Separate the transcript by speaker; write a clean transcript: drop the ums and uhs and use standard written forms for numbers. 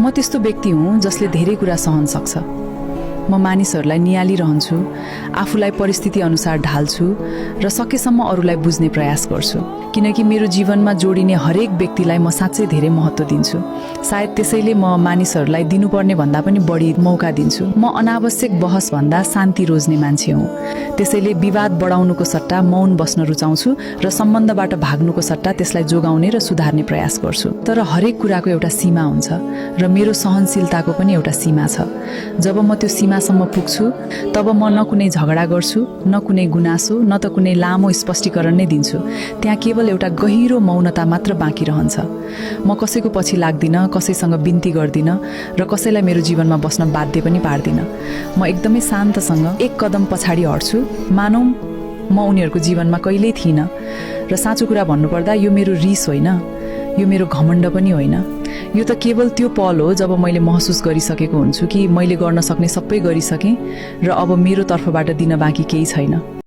Speaker 1: म त्यस्तो व्यक्ति हुँ जसले धेरै कुरा सहन सक्छ। म मानिसहरूलाई नियालिरहन्छु, आफूलाई परिस्थिति अनुसार ढाल्छु र सकेसम्म अरूलाई बुझ्ने प्रयास गर्छु, किनकि मेरो जीवनमा जोडिने हरेक व्यक्तिलाई म साँच्चै धेरै महत्त्व दिन्छु। सायद त्यसैले म मानिसहरूलाई दिनुपर्ने भन्दा पनि बढी मौका दिन्छु। म अनावश्यक बहस भन्दा शान्ति रोज्ने मान्छे हुँ। त्यसैले विवाद बढाउनुको सट्टा मौन बस्न रुचाउँछु र सम्बन्धबाट भाग्नुको सट्टा त्यसलाई जोगाउने र सुधार्ने प्रयास गर्छु। तर हरेक कुराको एउटा सीमा हुन्छ र मेरो सहनशीलताको पनि एउटा सीमा छ। जब म त्यो सीमासम्म पुग्छु तब म न कुनै झगडा गर्छु, न कुनै गुनासो, न त कुनै लामो स्पष्टीकरण नै दिन्छु। त्यहाँ केवल एउटा गहिरो मौनता मात्र बाँकी रहन्छ। म कसैको पछि लाग्दिनँ, कसैसँग बिन्ती गर्दिनँ र कसैलाई मेरो जीवनमा बस्न बाध्य पनि पार्दिनँ। म एकदमै शान्तसँग एक कदम पछाडि हट्छु, मानौँ म उनीहरूको जीवनमा कहिल्यै थिइनँ। र साँचो कुरा भन्नुपर्दा यो मेरो रिस होइन, यो मेरो घमण्ड पनि होइन। यो त केवल त्यो पल हो जब मैले महसुस गरिसकेको हुन्छु कि मैले गर्न सक्ने सबै गरिसकेँ र अब मेरो तर्फबाट दिन बाँकी केही छैन।